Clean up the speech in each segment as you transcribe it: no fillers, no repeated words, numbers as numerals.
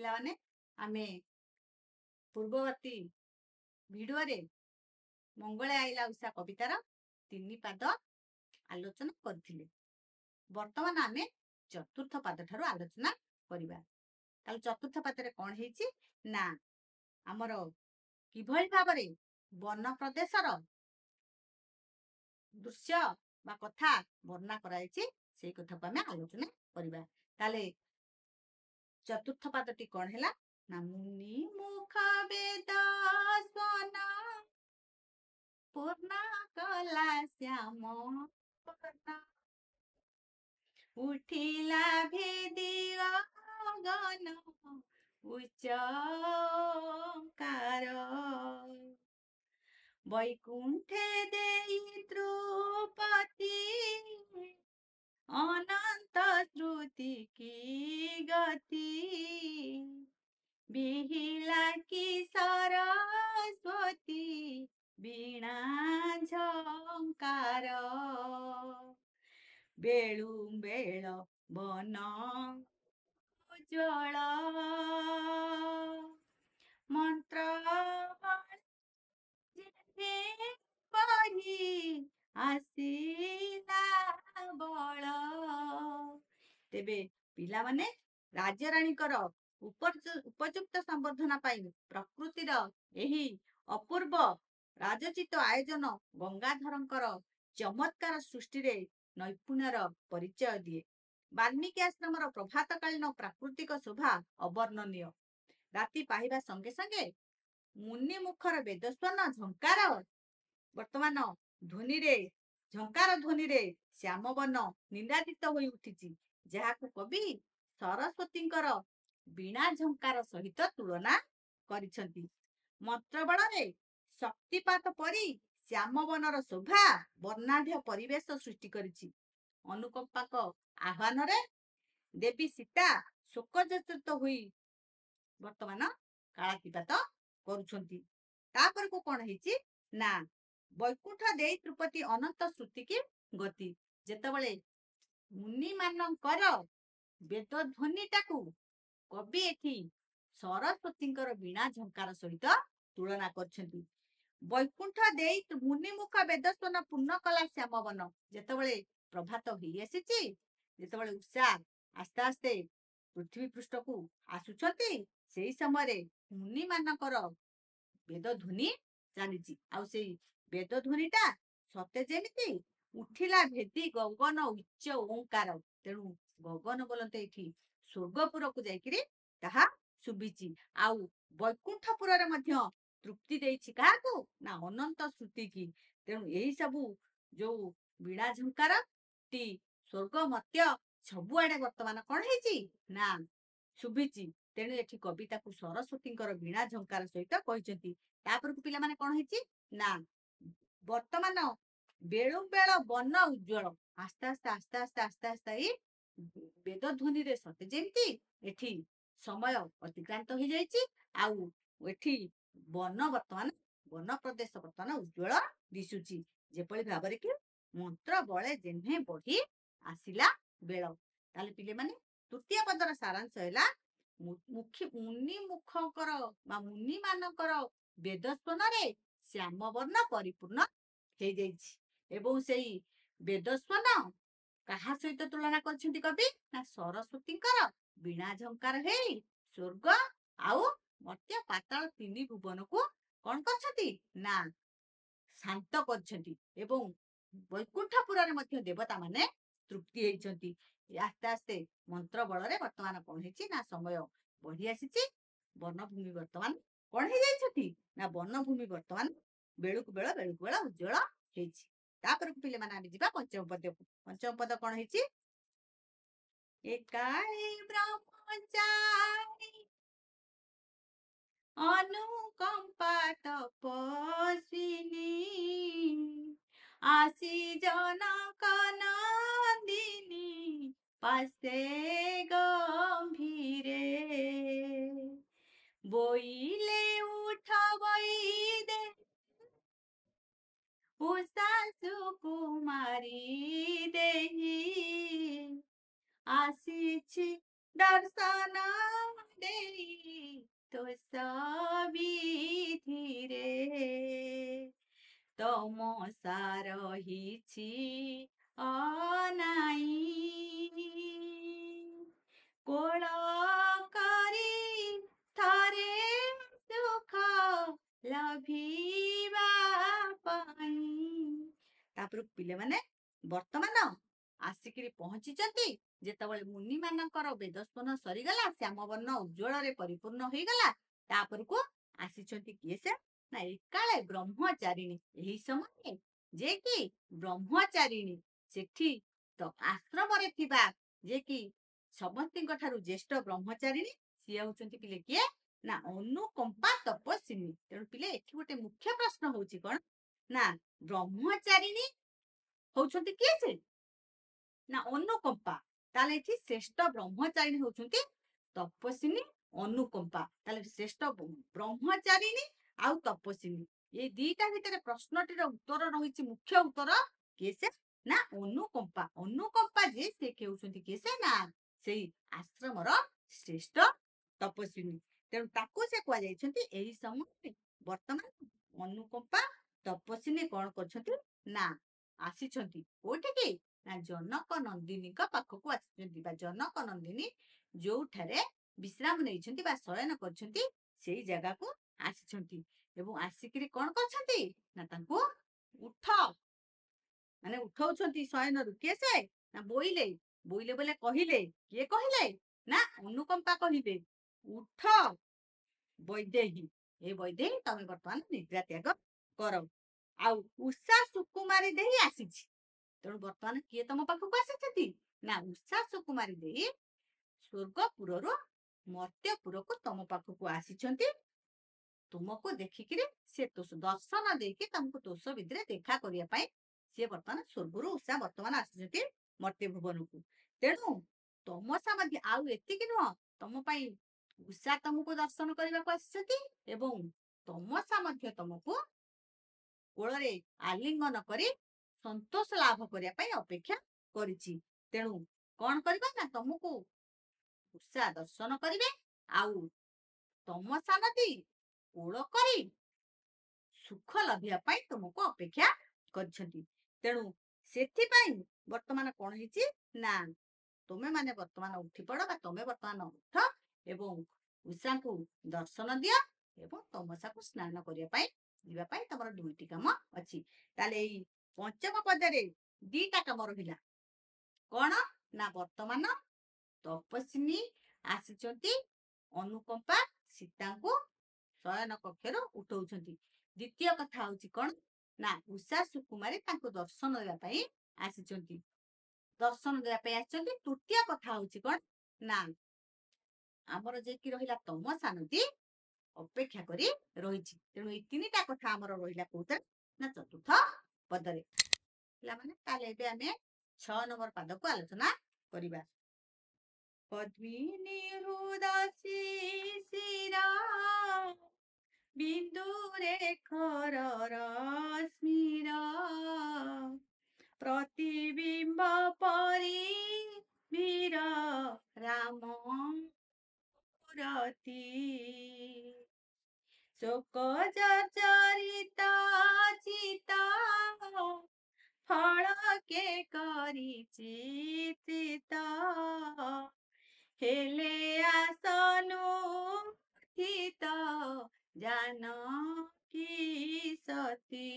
ପିଲାମାନେ, ଆମେ ପୂର୍ବବର୍ତ୍ତୀ ଭିଡିଓରେ ମଙ୍ଗଳେ ଆଇଲା ଉଷା କବିତାର 3 ପାଦ ଆଲୋଚନା କରିଥିଲେ। ବର୍ତ୍ତମାନ ଆମେ ଚତୁର୍ଥ ପାଦ ଠାରୁ ଆଲୋଚନା କରିବା। ତାହେଲେ ଚତୁର୍ଥ ପାଦରେ କଣ ହେଇଛି ନା, ଆମର କିଭଳି ଭାବରେ ବନ ପ୍ରଦେଶର ଦୃଶ୍ୟ ବା କଥା ବର୍ଣ୍ଣନା କରାଯାଇଛି, ସେଇ କଥାକୁ ଆମେ ଆଲୋଚନା କରିବା। ତାହେଲେ ଚତୁର୍ଥ ପାଦଟି କଣ ହେଲା ନା, ମୁନି ମୁଖ ବେଦ ସ୍ୱନ ପୂର୍ଣ୍ଣ କଲା ଶ୍ୟାମ ବର୍ଣ୍ଣ, ଉଠିଲା ଭେଦି ଗଗନ ଉଚ୍ଚ ଓଙ୍କାର, ବୈକୁଣ୍ଠେ ଦେଇ ତ୍ରୁପତି ଅନନ୍ତ ଶ୍ରୁତି କି ଗତି, ବିହିଲା କି ସରସ୍ୱତୀ ବୀଣା ଝଙ୍କାର, ବେଳୁ ବେଳ ବନ ଉଜ୍ଜ୍ୱଳ ମନ୍ତ୍ର ବହି ଆସିଲା ବଳ। ତେବେ ପିଲାମାନେ, ରାଜରାଣୀଙ୍କର ଉପଯୁକ୍ତ ସମ୍ବର୍ଦ୍ଧନା ପାଇଁ ପ୍ରକୃତିର ଏହି ଅପୂର୍ବ ରାଜୋଚିତ ଆୟୋଜନ ଗଙ୍ଗାଧରଙ୍କର ଚମତ୍କାର ସୃଷ୍ଟିରେ ନୈପୁଣ୍ୟର ପରିଚୟ ଦିଏ। ବାଲ୍ମୀକି ଆଶ୍ରମର ପ୍ରଭାତକାଳୀନ ପ୍ରାକୃତିକ ଶୋଭା ଅବର୍ଣ୍ଣନୀୟ। ରାତି ପାହିବା ସଙ୍ଗେ ସଙ୍ଗେ ମୁନି ମୁଖର ବେଦସ୍ୱନ ଝଙ୍କାର ବର୍ତ୍ତମାନ ଧ୍ୱନିରେ, ଝଙ୍କାର ଧ୍ୱନିରେ ଶ୍ୟାମବନ ନିନାଦିତ ହୋଇ ଉଠିଛି, ଯାହାକୁ କବି ସରସ୍ୱତୀଙ୍କର ବୀଣା ଝଙ୍କାର ସହିତ ତୁଳନା କରିଛନ୍ତି। ମନ୍ତ୍ରବଳରେ ଶକ୍ତିପାତ ପରି ଶ୍ୟାମବନର ଶୋଭା ବର୍ଣ୍ଣାଢ୍ୟ ପରିବେଶ ସୃଷ୍ଟି କରିଛି। ଅନୁକମ୍ପାଙ୍କ ଆହ୍ୱାନରେ ଦେବୀ ସୀତା ଶୋକଜର୍ଜରିତ ହୋଇ ବର୍ତ୍ତମାନ କାଳାତିପାତ କରୁଛନ୍ତି। ତାପରକୁ କଣ ହେଇଛି ନା, ବୈକୁଣ୍ଠ ଦେଇ ତ୍ରୁପତି ଅନନ୍ତ ଶ୍ରୁତି କି ଗତି। ଯେତେବେଳେ ମୁନି ମାନଙ୍କର ବେଦ ଧ୍ୱନିଟାକୁ କବି ଏଠି ସରସ୍ୱତୀଙ୍କର ବୀଣା ଝଙ୍କାର ସହିତ ତୁଳନା କରିଛନ୍ତି। ବୈକୁଣ୍ଠ ଦେଇ ମୁନିମୁଖ ବେଦସ୍ୱନ ପୂର୍ଣ୍ଣ କଲା ଶ୍ୟାମବନ। ଯେତେବେଳେ ପ୍ରଭାତ ହେଇ ଆସିଛି, ଯେତେବେଳେ ଉଷା ଆସ୍ତେ ଆସ୍ତେ ପୃଥିବୀ ପୃଷ୍ଠକୁ ଆସୁଛନ୍ତି, ସେଇ ସମୟରେ ମୁନି ମାନଙ୍କର ବେଦ ଧ୍ୱନି ଚାଲିଛି। ଆଉ ସେଇ ବେଦ ଧ୍ୱନିଟା ସତେ ଯେମିତି ଉଠିଲା ଭେଦି ଗଗନ ଉଚ୍ଚ ଓଙ୍କାର। ତେଣୁ ଗଗନ ବୋଲନ୍ତେ ଏଠି ସ୍ୱର୍ଗପୁରକୁ ଯାଇକିରି ତାହା ଶୁଭିଛି। ଆଉ ବୈକୁଣ୍ଠପୁରରେ ମଧ୍ୟ ତୃପ୍ତି ଦେଇଛି କାହାକୁ ନା ଅନନ୍ତ ଶ୍ରୁତି କି। ତେଣୁ ଏଇ ସବୁ ଯୋଉ ବୀଣା ଝଙ୍କାର ଟି ସ୍ୱର୍ଗ ମର୍ତ୍ତ୍ୟ ସବୁଆଡେ ବର୍ତ୍ତମାନ କଣ ହେଇଛି ନା ଶୁଭିଛି। ତେଣୁ ଏଠି କବି ତାକୁ ସରସ୍ୱତୀଙ୍କର ବୀଣା ଝଙ୍କାର ସହିତ କହିଛନ୍ତି। ତାପରକୁ ପିଲାମାନେ କଣ ହେଇଛି ନା, ବର୍ତ୍ତମାନ ବେଳୁ ବେଳ ବନ ଉଜ୍ଜଳ ଆସ୍ତେ ଆସ୍ତେ ଆସ୍ତେ ଆସ୍ତେ ଆସ୍ତେ ଆସ୍ତେ ଏଇ ବେଦ ଧ୍ୱନିରେ ସତେ ଯେମିତି ଏଠି ସମୟ ଅତିକ୍ରାନ୍ତ ହେଇଯାଇଛି। ଆଉ ଏଠି ବନ ବର୍ତ୍ତମାନ, ବନ ପ୍ରଦେଶ ବର୍ତ୍ତମାନ ଉଜ୍ଜଳ ଦିଶୁଛି, ଯେପରି ଭାବରେ କି ମନ୍ତ୍ର ବଳେ ଯେହ୍ନେ ବଢି ଆସିଲା ବେଳ। ତାହେଲେ ପିଲାମାନେ, ତୃତୀୟ ପଦର ସାରାଂଶ ହେଲା ମୁଖୀ ମୁନି ମୁଖଙ୍କର ବା ମୁନି ମାନଙ୍କର ବେଦସ୍ୱନରେ ଶ୍ୟାମବର୍ଣ୍ଣ ପରିପୂର୍ଣ୍ଣ ହେଇଯାଇଛି। ଏବଂ ସେଇ ବେଦସ୍ୱନ କାହା ସହିତ ତୁଳନା କରିଛନ୍ତି କବି ନା ସରସ୍ୱତୀଙ୍କର ବୀଣା ଝଙ୍କାର ହେଇ ସ୍ୱର୍ଗ ଆଉ ମର୍ତ୍ତ୍ୟ ପାତାଳ ତିନି ଭୁବନକୁ କଣ କରିଛନ୍ତି ନା ଶାନ୍ତ କରିଛନ୍ତି। ଏବଂ ବୈକୁଣ୍ଠପୁରରେ ମଧ୍ୟ ଦେବତା ମାନେ ତୃପ୍ତି ହେଇଛନ୍ତି। ଆସ୍ତେ ଆସ୍ତେ ମନ୍ତ୍ର ବଳରେ ବର୍ତ୍ତମାନ କଣ ହେଇଛି ନା ସମୟ ବଢି ଆସିଛି। ବନଭୂମି ବର୍ତ୍ତମାନ କଣ ହେଇଯାଇଛନ୍ତି ନା ବନଭୂମି ବର୍ତ୍ତମାନ ବେଳକୁ ବେଳ ବେଳକୁ ବେଳ ଉଜ୍ଜଳ ହେଇଛି। ତାପରେ ପିଲାମାନେ ଆମେ ଯିବା ପଞ୍ଚମ ପଦକୁ। ପଞ୍ଚମ ପଦ କଣ ହେଇଛି? ଏକାଳେ ବ୍ରହ୍ମଚାରୀ ଅନୁକମ୍ପା ତପସ୍ୱିନୀ ଆସି ଜନକ ନନ୍ଦିନୀ ପାଶେ ଗମ୍ଭୀରେ, ବୋଇଲେ ଉଠ ବୈଦେ ଉଷା ସୁକୁମାରୀ ଦେହି, ଆସିଛି ଦର୍ଶନ ଦେଇ ତୋଷ ବିଧିରେ ତମସା ରହିଛି ଅନାଇ, କୋଳ କରି ଥରେ ସୁଖ ଲଭିବା ପାଇଁ। ତାପରେ ପିଲାମାନେ, ବର୍ତ୍ତମାନ ଆସିକିରି ପହଞ୍ଚିଛନ୍ତି। ଯେତେବେଳେ ମୁନି ମାନଙ୍କର ବେଦସ୍ପନ ସରିଗଲା, ଶ୍ୟାମବର୍ଣ୍ଣ ଉଜ୍ଜଳରେ ପରିପୂର୍ଣ୍ଣ ହେଇଗଲା, ତାପରକୁ ଆସିଛନ୍ତି କିଏ ସେ ନା ଏକାଳେ ବ୍ରହ୍ମଚାରିଣୀ। ଏହି ସମୟରେ ଯେ କି ବ୍ରହ୍ମଚାରିଣୀ, ସେଠି ତ ଆଶ୍ରମରେ ଥିବା ଯେ କି ସମସ୍ତଙ୍କ ଠାରୁ ଜ୍ୟେଷ୍ଠ ବ୍ରହ୍ମଚାରିଣୀ, ସିଏ ହଉଛନ୍ତି ପିଲେ କିଏ ନା ଅନୁକମ୍ପା ତପସ୍ୱିନୀ। ତେଣୁ ପିଲେ, ଏଠି ଗୋଟେ ମୁଖ୍ୟ ପ୍ରଶ୍ନ ହଉଛି କଣ ନା ବ୍ରହ୍ମଚାରିଣୀ ହଉଛନ୍ତି କିଏ ସେ ନା ଅନୁକମ୍ପା। ତାହେଲେ ଏଠି ଶ୍ରେଷ୍ଠ ବ୍ରହ୍ମଚାରିଣୀ ହଉଛନ୍ତି ତପସ୍ୱିନୀ ଅନୁକମ୍ପା। ତାହେଲେ ଶ୍ରେଷ୍ଠ ବ୍ରହ୍ମଚାରିଣୀ ଆଉ ତପସ୍ୱିନୀ, ଏଇ ଦିଟା ଭିତରେ ପ୍ରଶ୍ନଟିର ଉତ୍ତର ରହିଛି। ମୁଖ୍ୟ ଉତ୍ତର କିଏ ସେ ନା ଅନୁକମ୍ପା। ଅନୁକମ୍ପା ଯିଏ, ସେ ହେଉଛନ୍ତି କିଏ ସେ ନା ସେଇ ଆଶ୍ରମର ଶ୍ରେଷ୍ଠ ତପସ୍ୱିନୀ। ତେଣୁ ତାକୁ ସେ କୁହାଯାଇଛନ୍ତି। ଏହି ସମୟରେ ବର୍ତ୍ତମାନ ଅନୁକମ୍ପା ତପସ୍ୱିନୀ କଣ କରିଛନ୍ତି ନା ଆସିଛନ୍ତି କୋଉଠିକି ନା ଜନକ ନନ୍ଦିନୀଙ୍କ ପାଖକୁ ଆସିଛନ୍ତି, ବା ଜନକ ନନ୍ଦିନୀ ଯୋଉଠାରେ ବିଶ୍ରାମ ନେଇଛନ୍ତି ବା ଶୟନ କରିଛନ୍ତି, ସେଇ ଜାଗାକୁ ଆସିଛନ୍ତି। ଏବଂ ଆସିକିରି କଣ କରିଛନ୍ତି ନା ତାଙ୍କୁ ଉଠ, ମାନେ ଉଠଉଛନ୍ତି ଶୟନରୁ। କିଏ ସେ ନା ବୋଇଲେ, ବୋଇଲେ ବୋଲେ କହିଲେ। କିଏ କହିଲେ ନା ଅନୁକମ୍ପା କହିଲେ, ଉଠ ବୈଦେହୀ, ଏ ବୈଦେହୀ, ତମେ ବର୍ତ୍ତମାନ ନିଦ୍ରା ତ୍ୟାଗ କର, ଆଉ ଉଷା ସୁକୁମାରୀ ଦେଇ ଆସିଛି। ତେଣୁ ବର୍ତ୍ତମାନ କିଏ ତମ ପାଖକୁ ଆସିଛନ୍ତି ନା ଉଷା ସୁକୁମାରୀ ଦେଇ ସ୍ୱର୍ଗପୁରରୁ ମର୍ତ୍ତ୍ୟପୁରକୁ ତମ ପାଖକୁ ଆସିଛନ୍ତି। ତୁମକୁ ଦେଖିକିରି ସେ ଦର୍ଶନ ଦେଇକି ତମକୁ ତୋଷ ବିଧିରେ ଦେଖା କରିବା ପାଇଁ ସିଏ ବର୍ତ୍ତମାନ ସ୍ୱର୍ଗରୁ ଉଷା ବର୍ତ୍ତମାନ ଆସିଛନ୍ତି ମର୍ତ୍ତ୍ୟ ଭୁବନକୁ। ତେଣୁ ତମସା ମଧ୍ୟ, ଆଉ ଏତିକି ନୁହଁ, ତମ ପାଇଁ ଉଷା ତମକୁ ଦର୍ଶନ କରିବାକୁ ଆସିଛନ୍ତି ଏବଂ ତମସା ମଧ୍ୟ ତମକୁ କୋଳରେ ଆଲିଙ୍ଗନ କରି ସନ୍ତୋଷ ଲାଭ କରିବା ପାଇଁ ଅପେକ୍ଷା କରିଛି। ତେଣୁ କଣ କରିବା ନା ତମକୁ ଉଷା ଦର୍ଶନ କରିବେ ଆଉ ତମସା ନଦୀ କୋଳ କରି ସୁଖ ଲଭିବା ପାଇଁ ତୁମକୁ ଅପେକ୍ଷା କରିଛନ୍ତି। ତେଣୁ ସେଥିପାଇଁ ବର୍ତ୍ତମାନ କଣ ହେଇଛି ନା ତୁମେ ମାନେ ବର୍ତ୍ତମାନ ଉଠି ପଡ, ବା ତମେ ବର୍ତ୍ତମାନ ଉଠ ଏବଂ ଉଷାଙ୍କୁ ଦର୍ଶନ ଦିଅ ଏବଂ ତମସାକୁ ସ୍ନାନ କରିବା ପାଇଁ ଯିବା ପାଇଁ ତମର ଦୁଇଟି କାମ ଅଛି। ତାହେଲେ ଏଇ ପଞ୍ଚମ ପଦରେ ଦିଟା କାମ ରହିଲା। କଣ ନା ବର୍ତ୍ତମାନ ତପସ୍ୱିନୀ ଆସିଛନ୍ତି, ଅନୁକମ୍ପା ସୀତାଙ୍କୁ ଶୟନ କକ୍ଷରୁ ଉଠଉଛନ୍ତି। ଦ୍ୱିତୀୟ କଥା ହଉଛି କଣ ନା ଉଷା ସୁକୁମାରୀ ତାଙ୍କୁ ଦର୍ଶନ ଦେବା ପାଇଁ ଆସିଛନ୍ତି, ଦର୍ଶନ ଦେବା ପାଇଁ ଆସିଛନ୍ତି। ତୃତୀୟ କଥା ହଉଛି କଣ ନା ଆମର ଯେ କି ରହିଲା ତମସା ନଦୀ ଅପେକ୍ଷା କରି ରହିଛି। ତେଣୁ ଏଇ ତିନିଟା କଥା ଆମର ରହିଲା କୋଉଥିରେ ନା ଚତୁର୍ଥ ପଦରେ। ପିଲାମାନେ, ତାହେଲେ ଏବେ ଆମେ 6 ନମ୍ବର ପାଦକୁ ଆଲୋଚନା କରିବା। ପଦ୍ମିନୀ ହୃଦଶିଶିର ବିନ୍ଦୁରେ ଖର ରଶ୍ମିର ପ୍ରତିବିମ୍ବ ପରି ବୀର ରାମ ରତି, ଶୋକ ଜର୍ଜରିତ ଚିତ ଫଳକେ କରି ଚିତ୍ରିତ ହେଲେ ଆସନୁ ଥିତ ଜାନକୀ ସତୀ,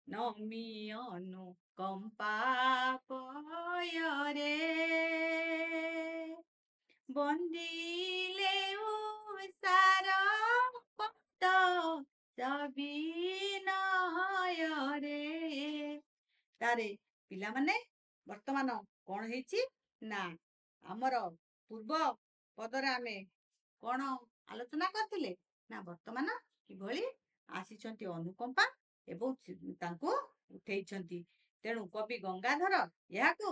ନମି ଅନୁକମ୍ପା ପୟରେ ବନ୍ଦିଲେ ଉଷାର ପଦ ସବିନୟରେ। ତାରେ ପିଲାମାନେ, ବର୍ତ୍ତମାନ କଣ ହେଇଛି ନା ଆମର ପୂର୍ବ ପଦରେ ଆମେ କଣ ଆଲୋଚନା କରିଥିଲେ ନା ବର୍ତ୍ତମାନ କିଭଳି ଆସିଛନ୍ତି ଅନୁକମ୍ପା ଏବଂ ତାଙ୍କୁ ଉଠେଇଛନ୍ତି। ତେଣୁ କବି ଗଙ୍ଗାଧର ଏହାକୁ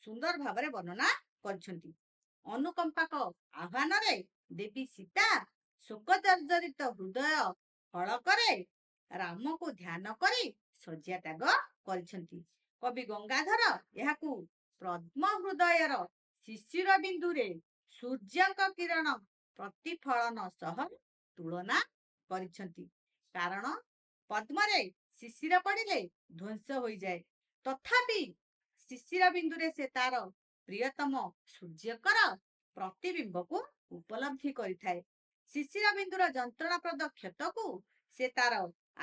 ସୁନ୍ଦର ଭାବରେ ବର୍ଣ୍ଣନା କରିଛନ୍ତି। ଅନୁକମ୍ପାକ ଆହ୍ୱାନରେ ଦେବୀ ସୀତା ଶୋକ ଜର୍ଜରିତ ହୃଦୟ ଫଳକରେ ରାମକୁ ଧ୍ୟାନ କରି ଶଯ୍ୟା ତ୍ୟାଗ କରିଛନ୍ତି। କବି ଗଙ୍ଗାଧର ଏହାକୁ ପଦ୍ମ ହୃଦୟର ଶିଶିର ବିନ୍ଦୁରେ ସୂର୍ଯ୍ୟଙ୍କ କିରଣ ପ୍ରତିଫଳନ ସହ ତୁଳନା କରିଛନ୍ତି। କାରଣ ପଦ୍ମରେ ଶିଶିର ପଡ଼ିଲେ ଧ୍ୱଂସ ହୋଇଯାଏ, ତଥାପି ଶିଶିର ବିନ୍ଦୁରେ ସେ ତାର ପ୍ରିୟତମ ସୂର୍ଯ୍ୟଙ୍କର ପ୍ରତିବିମ୍ବକୁ ଉପଲବ୍ଧି କରିଥାଏ। ଶିଶିର ବିନ୍ଦୁର ଯନ୍ତ୍ରଣାପ୍ରଦ କ୍ଷତକୁ ସେ ତାର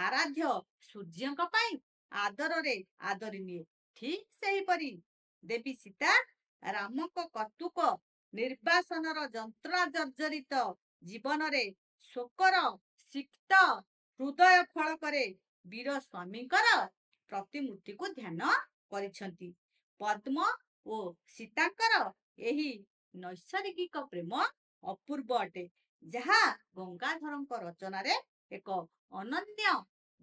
ଆରାଧ୍ୟ ସୂର୍ଯ୍ୟଙ୍କ ପାଇଁ ଆଦରରେ ଆଦରି ନିଏ। ଠିକ ସେହିପରି ଦେବୀ ସୀତା ରାମଙ୍କ କର୍ତ୍ତୃକ ନିର୍ବାସନର ଯନ୍ତ୍ରଣା ଜର୍ଜରିତ ଜୀବନରେ ଶୋକର ସିକ୍ତ ହୃଦୟ ଫଳକରେ ବୀର ସ୍ୱାମୀଙ୍କର ପ୍ରତିମୂର୍ତ୍ତିକୁ ଧ୍ୟାନ କରିଛନ୍ତି। ପଦ୍ମ ଓ ସୀତାଙ୍କର ଏହି ନୈସର୍ଗିକ ପ୍ରେମ ଅପୂର୍ବ ଅଟେ, ଯାହା ଗଙ୍ଗାଧରଙ୍କ ରଚନାରେ ଏକ ଅନନ୍ୟ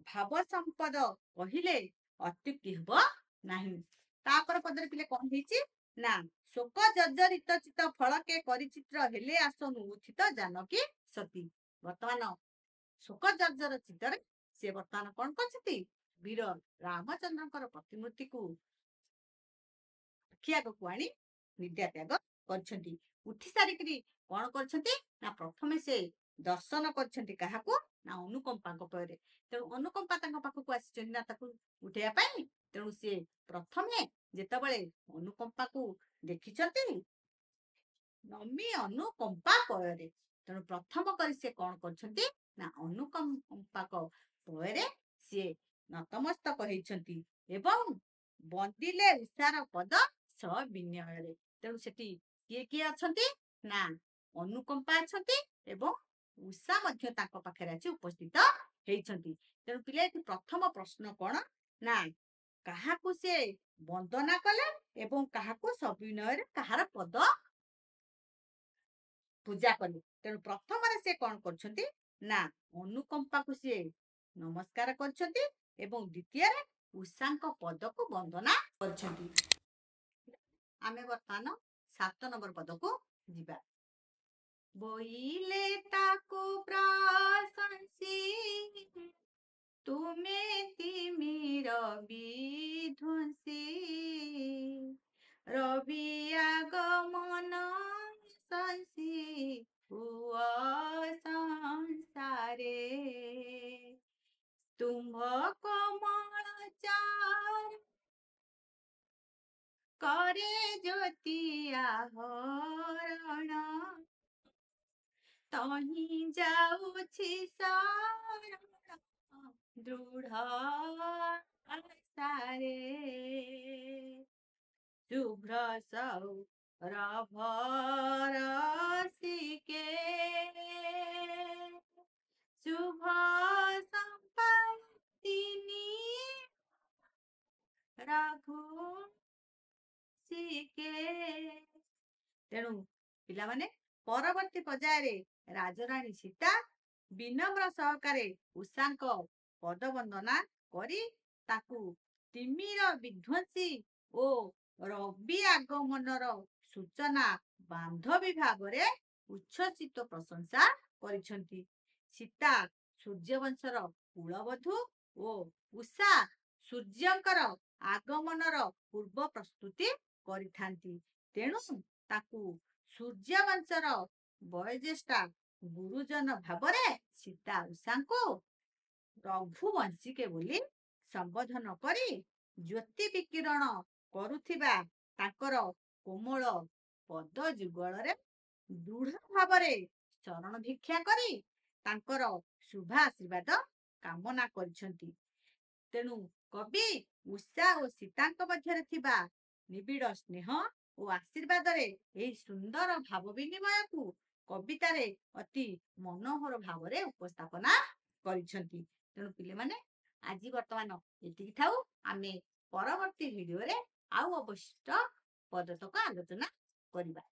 ଭାବ ସମ୍ପଦ କହିଲେ ଅତ୍ୟୁକ୍ତି ହେବ ନାହିଁ। ତାପର ପଦରେ ପିଲେ କଣ ହେଇଛି ନା, ଶୋକ ଜର୍ଜରିତ ଚିତ ଫଳକେ କରିଚିତ୍ର ହେଲେ ଆସନୁ ଉତ୍ଥିତ ଜାନକୀ ସତୀ। ବର୍ତ୍ତମାନ ଶୋକ ଜର୍ଜର ଚିତ୍ତରେ ସେ ବର୍ତ୍ତମାନ କଣ କରିଛନ୍ତି? ବୀର ରାମଚନ୍ଦ୍ରଙ୍କର ପ୍ରତିମୂର୍ତ୍ତିକୁ ଆଖି ଆଗକୁ ଆଣି ନିଦ୍ରା ତ୍ୟାଗ କରିଛନ୍ତି। ଉଠି ସାରିକିରି କଣ କରିଛନ୍ତି ନା, ପ୍ରଥମେ ସେ ଦର୍ଶନ କରିଛନ୍ତି କାହାକୁ ନା ଅନୁକମ୍ପାଙ୍କ ପରେ। ତେଣୁ ଅନୁକମ୍ପା ତାଙ୍କ ପାଖକୁ ଆସିଛନ୍ତି ନା ତାକୁ ଉଠେଇବା ପାଇଁ। ତେଣୁ ସିଏ ପ୍ରଥମେ ଯେତେବେଳେ ଅନୁକମ୍ପାକୁ ଦେଖିଛନ୍ତି, ନମି ଅନୁକମ୍ପା ପୟରେ, ତେଣୁ ପ୍ରଥମ କରି ସେ କଣ କରିଛନ୍ତି ନା ଅନୁକମ୍ପାକ ପୟରେ ସିଏ ନତମସ୍ତକ ହେଇଛନ୍ତି ଏବଂ ବନ୍ଦିଲେ ଉଷାର ପଦ ସବିନୟରେ। ତେଣୁ ସେଠି କିଏ କିଏ ଅଛନ୍ତି ନା ଅନୁକମ୍ପା ଅଛନ୍ତି ଏବଂ ଉଷା ମଧ୍ୟ ତାଙ୍କ ପାଖରେ ଆସି ଉପସ୍ଥିତ ହେଇଛନ୍ତି। ତେଣୁ ପିଲା, ଏଠି ପ୍ରଥମ ପ୍ରଶ୍ନ କଣ ନା କାହାକୁ ସେ ବନ୍ଦନା କଲେ ଏବଂ କାହାକୁ ସବିନୟରେ କାହାର ପଦ ପୂଜା କଲେ? ତେଣୁ ପ୍ରଥମରେ ସେ କଣ କରୁଛନ୍ତି ନା ଅନୁକମ୍ପାକୁ ସିଏ ନମସ୍କାର କରିଛନ୍ତି ଏବଂ ଦ୍ୱିତୀୟରେ ଉଷାଙ୍କ ପଦକୁ ବନ୍ଦନା କରିଛନ୍ତି। ଆମେ ବର୍ତ୍ତମାନ 7 ନମ୍ବର ପଦକୁ ଯିବା। ବୋଇଲେ ତାକୁ ପ୍ରଶଂସି ତୁମେ ତିମିର ବିଧ୍ୱଂସୀ, ରବି ଆଗମନ ଶଶୀ ହୁଅ ସଂସାରେ। ତୁମ୍ଭ କୋମଳ ଚାର କରେ ଜ୍ୟୋତି ଆହରଣ, ତହିଁ ଯାଉଛି ଶରଣ ଦୃଢ଼ ଆଶାରେ। ଶୁଭ୍ର ସୌରଭ ରସିକେ ଶୁଭ ସମ୍ପତ୍ତିନି ରଘୁ ଶିକେ। ତେଣୁ ପିଲାମାନେ, ପରବର୍ତ୍ତୀ ପର୍ଯ୍ୟାୟରେ ରାଜରାଣୀ ସୀତା ବିନମ୍ର ସହକାରେ ଉଷାଙ୍କ ପଦବନ୍ଦନା କରି ତାକୁ ତିମିର ବିଧ୍ୱଂସୀ ଓ ରବି ଆଗମନର ସୂଚନା ବାନ୍ଧବୀ ଭାବରେ ଉଚ୍ଛ୍ୱସିତ ପ୍ରଶଂସା କରିଛନ୍ତି। ସୀତା ସୂର୍ଯ୍ୟବଂଶର କୁଳବଧୂ ଓ ଉଷା ସୂର୍ଯ୍ୟଙ୍କର ଆଗମନର ପୂର୍ବ ପ୍ରସ୍ତୁତି କରିଥାନ୍ତି। ତେଣୁ ତାକୁ ସୂର୍ଯ୍ୟବଂଶର ବୟୋଜ୍ୟେଷ୍ଠା ଗୁରୁଜନ ଭାବରେ ସୀତା ଉଷାଙ୍କୁ ରଘୁବଂଶିକେ ବୋଲି ସମ୍ବୋଧନ କରି ଜ୍ୟୋତି ବିକିରଣ କରୁଥିବା ତାଙ୍କର କୋମଳ ପଦ ଯୁଗଳରେ ଦୃଢ ଭାବରେ ଚରଣ ଭିକ୍ଷା କରି ତାଙ୍କର ଶୁଭ ଆଶୀର୍ବାଦ କାମନା କରିଛନ୍ତି। ତେଣୁ କବି ଉଷା ଓ ସୀତାଙ୍କ ମଧ୍ୟରେ ଥିବା ନିବିଡ଼ ସ୍ନେହ ଓ ଆଶୀର୍ବାଦରେ ଏହି ସୁନ୍ଦର ଭାବ ବିନିମୟକୁ କବିତାରେ ଅତି ମନୋହର ଭାବରେ ଉପସ୍ଥାପନା କରିଛନ୍ତି। ତେଣୁ ପିଲାମାନେ, ଆଜି ବର୍ତ୍ତମାନ ଏତିକି ଥାଉ। ଆମେ ପରବର୍ତ୍ତୀ ଭିଡିଓରେ ଆଉ ଅବଶିଷ୍ଟ ପଦତକ ଆଲୋଚନା କରିବା।